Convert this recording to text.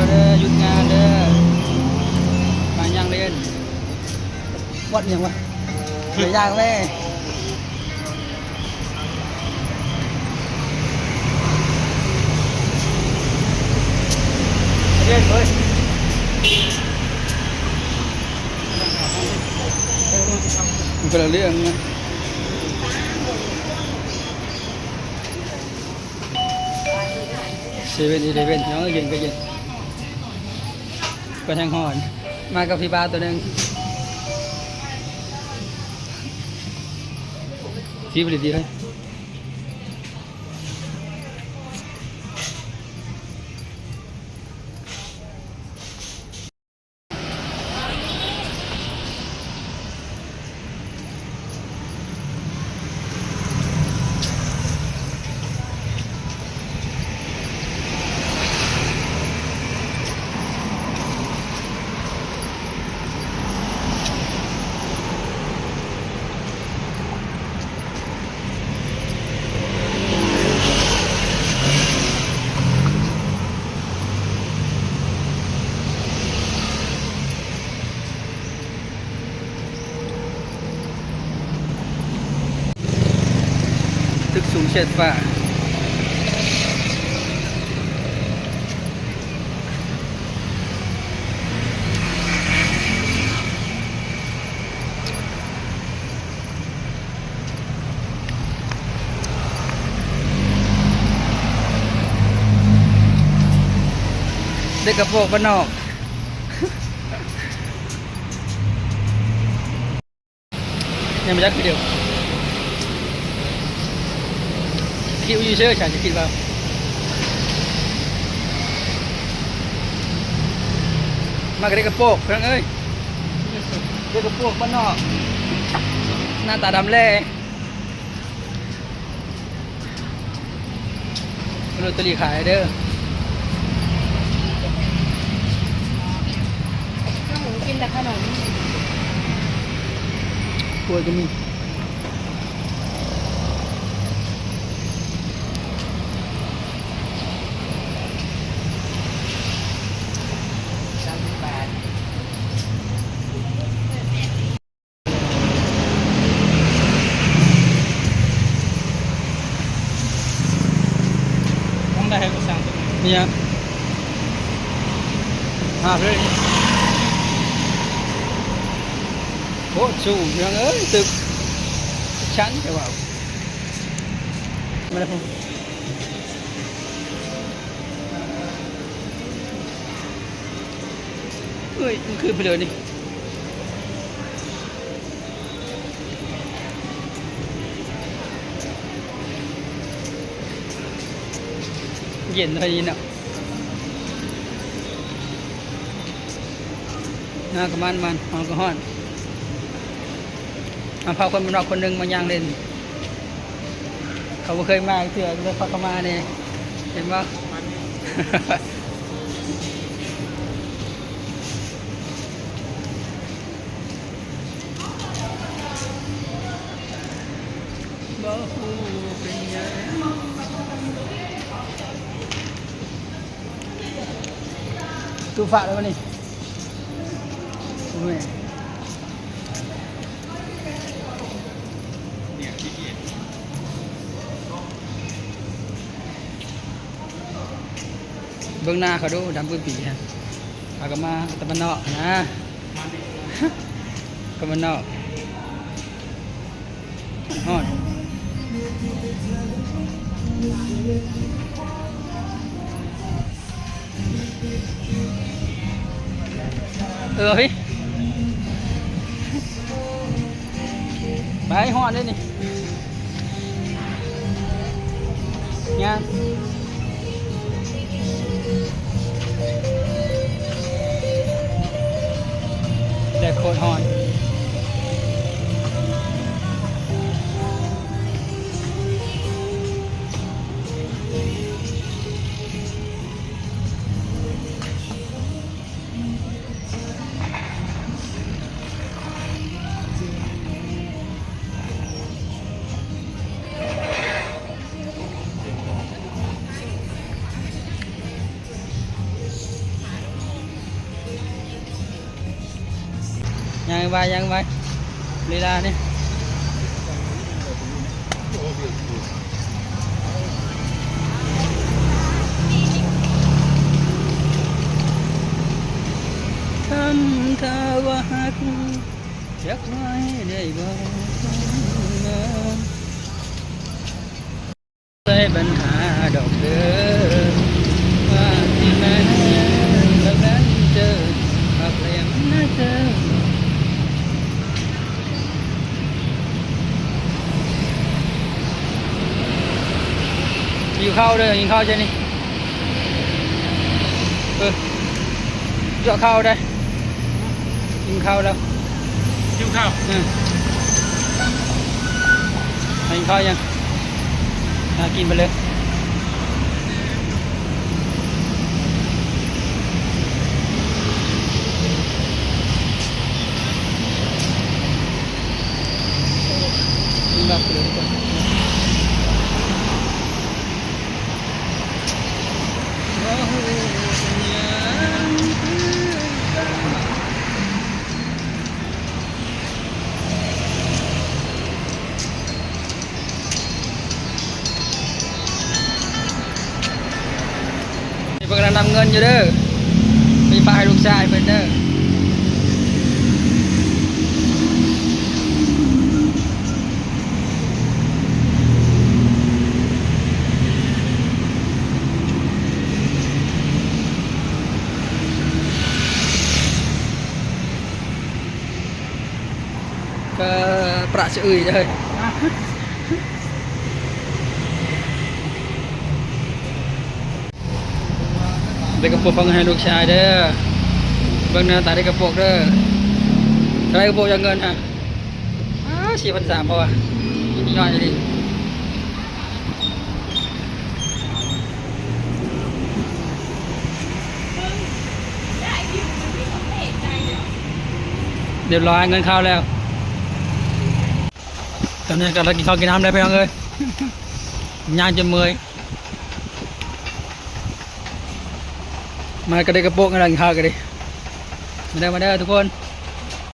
ເດີ ຢຸດງານເດີ ມາຍ່າງເລ່ນ. ວັດຫຍັງວະ? ໄປຍ່າງແມ່. ຄົນລະເລື່ອງນະ. ເຊເວັນອີເລເວັນ ພີ່ນ້ອງເອີຍ ເຢັນກໍເຢັນ ກໍແຮງຮ້ອນ. ມາກັບພີ່ບ່າວໂຕໜຶ່ງ ທີ່ຜະລິດດີເລີຍ. ຕຶກສູງເສຍຟ້າ. ເດັກກະໂປກບ້ານນອກ. ຍັງບໍ່ຈັກຄືດຽວ ຄິດຢູ່ເຊີ ສາຍຈະຄິດວ່າ ມາກະເດັກກະໂປກ ພີ່ນ້ອງເອີຍ ເດັກກະໂປກບ້ານນອກ ໜ້າຕາດຳແຫຼ. ໂລຕະຣີຂາຍເດີ ກິນແຕ່ຂະໜົມ ກ້ວຍກໍມີ. ມອງໄດ້ໃຫ້ບໍ່ສ້າງຕົວນີ້ ນີ້ຫຍັງ ຫາບເລີຍ. ໂອ້ ສູງ ພີ່ນ້ອງເອີຍ ຕຶກ ຊັນແທ້ວ່າ ມາແລ້ວ. ເອີຍ ມັນຄືໄປເລີຍນີ້ ເຢັນເທົ່ານີ້ເນາະ. ໜາວກໍມັນໆ ຮ້ອນກໍຮ້ອນ ເອົາພາຄົນບ້ານນອກຄົນໜຶ່ງມາຍ່າງເລ່ນ ເຂົາບໍ່ເຄີຍມາເທື່ອ ກໍເລີຍພາເຂົາມາແດ່ ເຫັນບໍ່? ບໍ່ຮູ້ເປັນຫຍັງ ຕູ້ຝາກແລ້ວນີ້ ໂອ້ຍ ເບິ່ງໜ້າເຂົາດູ ດຳປຶ້ມປີ້ ເຮົາກໍມາແຕ່ບ້ານນອກຫັ້ນນະ ກໍບ້ານນອກ ຮ້ອນ ເອີ ເອີ ໄປ ຮ້ອນເດ້ນີ້ ຍ່າງ ແດດໂຄດຮ້ອນ. ຍັງໄວ ຍັງໄວ ເວລານີ້ ຄຳຖ້າວ່າຮັກ ຈັກໄວ້ໄດ້ບໍ່ ໃສ່ບັນຫາດອກເດີ ວ່າຊິມາແນມກັບແຟນເຈີ ພັກແລມນາເຈີ. ຫິວເຂົ້າເດີ ຫິວເຂົ້າຈັ່ງນີ້ ເອີ ເຈາະເຂົ້າໄດ້. ກິນເຂົ້າແລ້ວ ຫິວເຂົ້າ ອືມ ໃຫ້ກິນເຂົ້າຍັງ ຫາກິນໄປເລີຍ ກິນບັກເລີຍ. ເພິ່ນກຳລັງນຳເງິນຢູ່ເດີ ໄປຝາກໃຫ້ລູກຊາຍເພິ່ນເດີ. ກະປະສະອຶຍເດີ ໄດ້ກະໂປກຂອງໃຫ້ລູກຊາຍເດີ ເບິ່ງໜ້າຕາໄດ້ກະໂປກເດີ ເທົ່າໃດກະໂປກ ຈາກເງິນຫັ້ນ ອາ ສີ່ພັນສາມ ພໍວ່າ ນ້ອຍອີ່ຫຼີ. ຮຽບຮ້ອຍ ເງິນເຂົ້າແລ້ວ ຕອນນີ້ກຳລັງກິນເຂົ້າກິນນ້ຳແລ້ວ ພີ່ນ້ອງເອີຍ ຍ່າງຈົນເມື່ອຍ. ມາກະໄດ້ກະໂປກ ກຳລັງກິນເຂົ້າກະດີ ມາເດີ ມາເດີທຸກຄົນ.